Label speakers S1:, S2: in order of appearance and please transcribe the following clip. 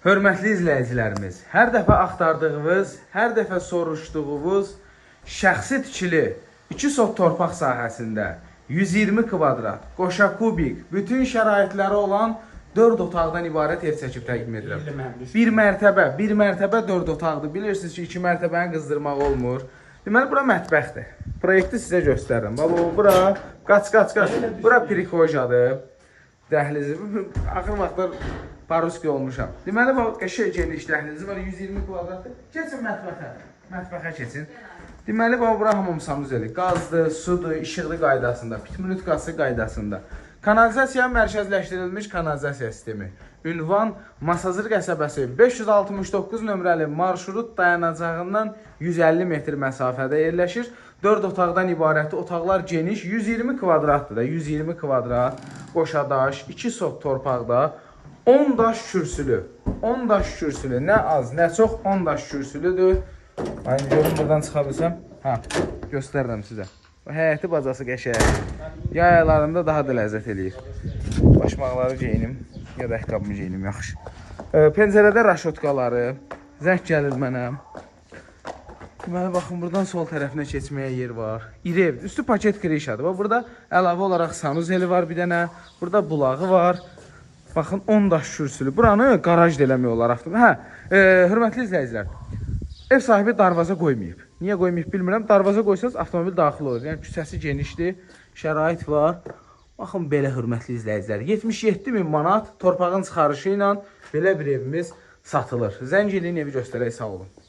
S1: Hörmətli izləyicilərimiz, hər dəfə axtardığınız, hər dəfə soruşduğunuz şəxsi tikili 2 sot torpaq sahəsində 120 kvadrat, qoşa kubik, bütün şəraitləri olan 4 otaqdan ibarət ev çəkib təqdim edirəm. Bir mərtəbə, bir mərtəbə 4 otaqdır. Bilirsiniz ki, 2 mərtəbəni qızdırmaq olmur. Deməli bura mətbəxdir. Proyekti sizə göstərirəm. Bax bura, qaç qaç qaç. Bura prixojadır. Dəhlizi. Axır vaxtlar paruski olmuşam. Deməli bax qəşəng geniş dəhlizi var, 120 kvadratdır. Keçin mətbəxə. Mətbəxə keçin. Deməli bax bura hamam sanuzeli. Qazdır, sudur, işıqlı qaydasında, pitminutkası qaydasında. Kanalizasiya mərkəzləşdirilmiş kanalizasiya sistemi. Ünvan Masazır qəsəbəsi 569 nömrəli marşrut dayanacağından 150 metr məsafədə yerləşir. 4 otaqdan ibarətdir. Otaqlar geniş, 120 kvadratdır da, 120 kvadrat. Qoşa daş, 2 sot torpaqda 10 daş kürsülü. 10 daş kürsülü. Nə az, nə çox 10 daş kürsülüdür. Ay görüm buradan çıxa bilsəm. Hə, göstərirəm sizə. Həyəti bacası qəşəng. Yay aylarında daha da ləzzət eləyir. Başmaqları geyinim ya da ayaqqabımı geyinim yaxşı. Pəncərədə raşotkaları, zəng gəlir mənə. Deməli baxın buradan sol tərəfinə keçməyə yer var. İri evdir. Üstü paket krişadır. Bax burada əlavə olaraq sanuzeli var bir dənə. Burada bulağı var. Baxın 10 daş kürsülü. Buranı qaraj da eləmək olar avtomobil. Hə, hörmətli izləyicilər. Ev sahibi darvaza qoymayıb. Niyə qoymayıb bilmirəm. Darvaza qoysanız avtomobil daxil olur. Yəni küçəsi genişdir, şərait var. Baxın belə hörmətli izləyicilər. 77 min manat torpağın çıxarışı ilə belə bir evimiz satılır. Zəng eləyin evi göstərək, sağ olun.